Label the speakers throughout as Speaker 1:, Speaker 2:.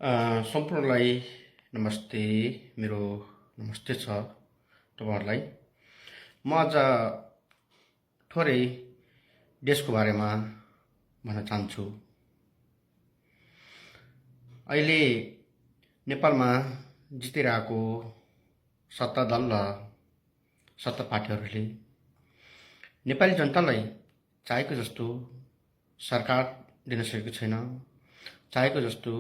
Speaker 1: सम्पूर्णलाई नमस्ते। मेरो नमस्ते छ तपाईँहरूलाई। म आज थोरै देशको बारेमा भन्न चाहन्छु। अहिले नेपालमा जितिरहेको सत्ता दल र सत्ता पार्टीहरूले नेपाली जनतालाई चाहेको जस्तो सरकार दिन सकेको छैन। चाहेको जस्तो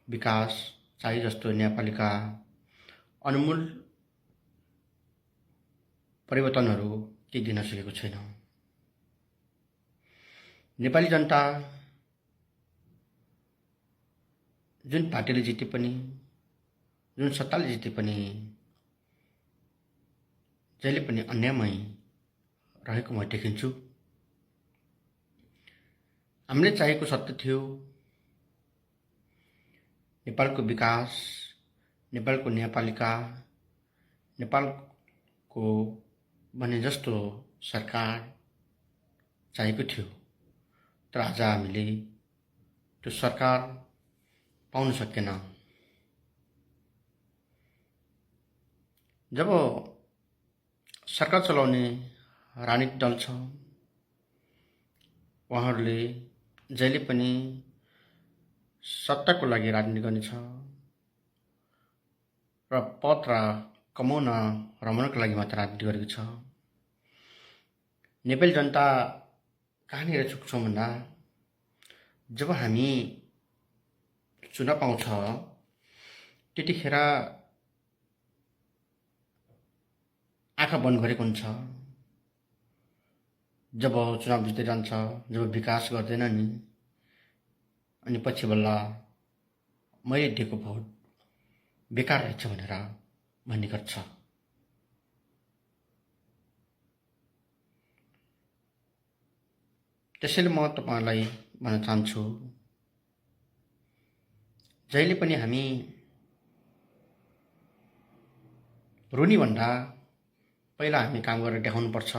Speaker 1: विकास, चाहे जस्तो न्यायपालिका, अनमोल परिवर्तनहरू केही दिन सकेको छैन। नेपाली जनता जुन पार्टीले जिते पनि, जुन सत्ताले जिते पनि जहिले पनि अन्यायमै रहेको म देखिन्छु। हामीले चाहेको सत्य थियो नेपालको विकास, नेपालको न्यायपालिका, नेपालको भने जस्तो सरकार चाहिएको थियो। तर आज हामीले त्यो सरकार पाउन सकेन। जब सरकार चलाउने राजनीतिक दल छ, उहाँहरूले जहिले पनि सत्ताको लागि राजनीति गर्नेछ र पद र कमाउन रमाउनको लागि मात्र राजनीति गरेको छ। नेपाली जनता कहाँनिर चुक्छौँ भन्दा जब हामी चुनाव पाउँछ त्यतिखेर आँखा बन्द गरेको हुन्छ। जब चुनाव जित्दै जान्छ, जब विकास गर्दैन नि, अनि पछि बल्ल मैले दिएको भोट बेकार रहेछ भनेर भन्ने गर्छ। त्यसैले म तपाईहरुलाई भन्न चाहन्छु, जहिले पनि हामी रुनी भन्दा पहिला हामी काम गरेर देखाउनु पर्छ।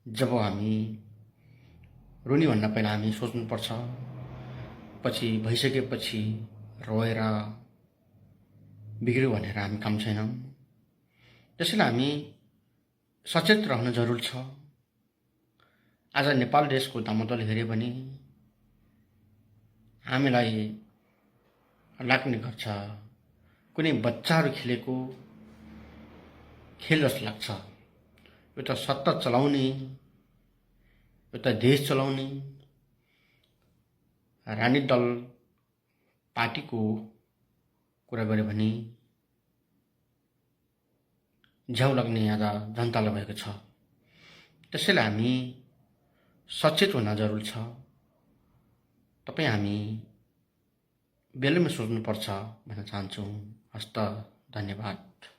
Speaker 1: जब हामी रुनी भन्दा पहिला हामी सोच्नु पर्छ, पछि भइसकेपछि रोएर बिग्रियो भनेर हामी काम छैनौं। त्यसैले हामी सचेत रहन जरुरी छ। आज नेपाल देशको दामोदर हेर्यो भने हामीलाई लाग्ने गर्छ कुनै बच्चाहरू खेलेको खेल जस्तो लाग्छ। एउटा सत्ता चलाउने, एउटा देश चलाउने राजनीतिक दल पार्टीको कुरा गर्यो भने झ्याउ लाग्ने आज जनतालाई भएको छ। त्यसैले हामी सचेत हुन जरुरी छ। तपाई हामी बेलैमा सोच्नुपर्छ भन्न चाहन्छु। हस्त, धन्यवाद।